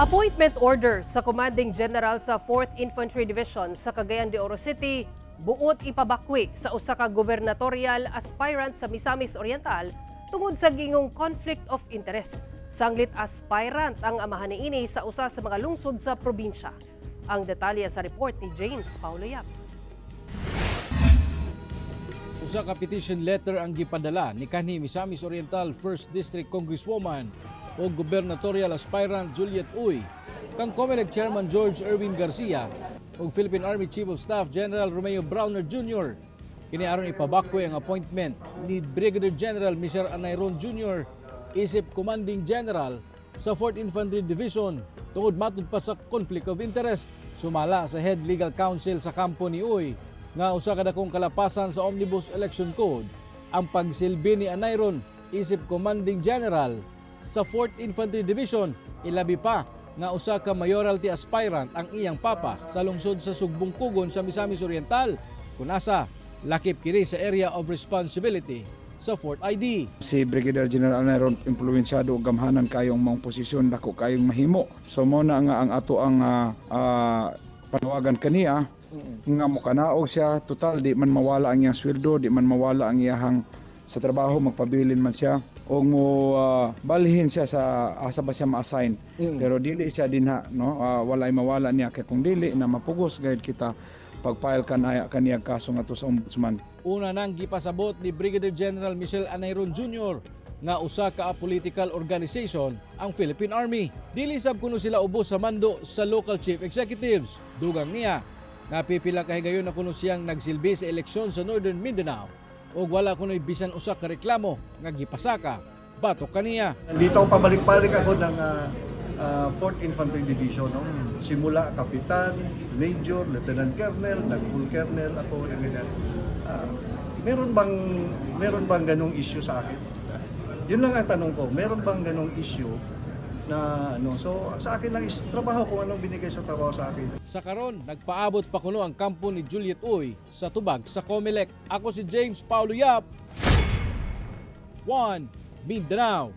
Appointment order sa Commanding General sa 4th Infantry Division sa Cagayan de Oro City buot ipabakwi sa usa ka gubernatorial aspirant sa Misamis Oriental tungod sa gingong conflict of interest. Sanglit aspirant ang amahan niini sa usa sa mga lungsod sa probinsya. Ang detalye sa report ni James Paulo Yap. Usa ka petition letter ang gipadala ni kanhi Misamis Oriental 1st District Congresswoman o gubernatorial aspirant Juliet Uy kang COMELEC Chairman George Erwin Garcia ug Philippine Army Chief of Staff General Romeo Brawner Jr. Kini aron ipabakwe ang appointment ni Brigadier General Michel Anayron Jr. isip Commanding General sa 4th Infantry Division tungod matud pa sa conflict of interest. Sumala sa Head Legal Counsel sa kampo ni Uy nga usa ka dakong kalapasan sa Omnibus Election Code ang pagsilbi ni Anayron isip Commanding General sa 4th Infantry Division, ilabi pa nga usa ka mayoralty aspirant ang iyang papa sa lungsod sa Sugbong-Kugon sa Misamis Oriental, kung asa lakip kini sa area of responsibility sa 4th ID. Si Brigadier General Anayron impluwensyado ug gamhanan kayong maong posisyon, dako kayong mahimo. So mo na nga ang ato ang panawagan kaniya nga mokanaog siya. Total, di man mawala ang iyang sweldo, di man mawala ang iyahang sa trabaho, magpabilin man siya o mo balhin siya sa asa ba siya ma-assign, pero dili siya dinha, no? Walay mawala niya kay kung dili na mapugos gayud kita pag-file kanaya kaniya kaso ngadto sa ombudsman. Una nang gipasabot ni Brigadier General Michel Anayron Jr. nga usa ka apolitical organization ang Philippine Army. Dili sab kuno sila ubos sa mando sa local chief executives. Dugang niya nga pipila ka higayon na kuno siyang nagsilbi sa eleksyon sa Northern Mindanao ug wala kuno'y bisan usa ka reklamo nga gipasaka batok kaniya. Nandito ako, pabalik-balik ako ng 4th Infantry Division. No? Simula kapitan, major, lieutenant colonel, nag-full colonel ako, ganyan. Meron bang ganong issue sa akin? Yun lang ang tanong ko, meron bang ganong issue na ano? So sa akin lang is trabaho, kung anong binigay sa trabaho sa akin. Sa karon, nagpaabot pa kuno ang kampo ni Juliet Uy sa tubag sa COMELEC. Ako si James Paulo Yap. 1 Mindanao.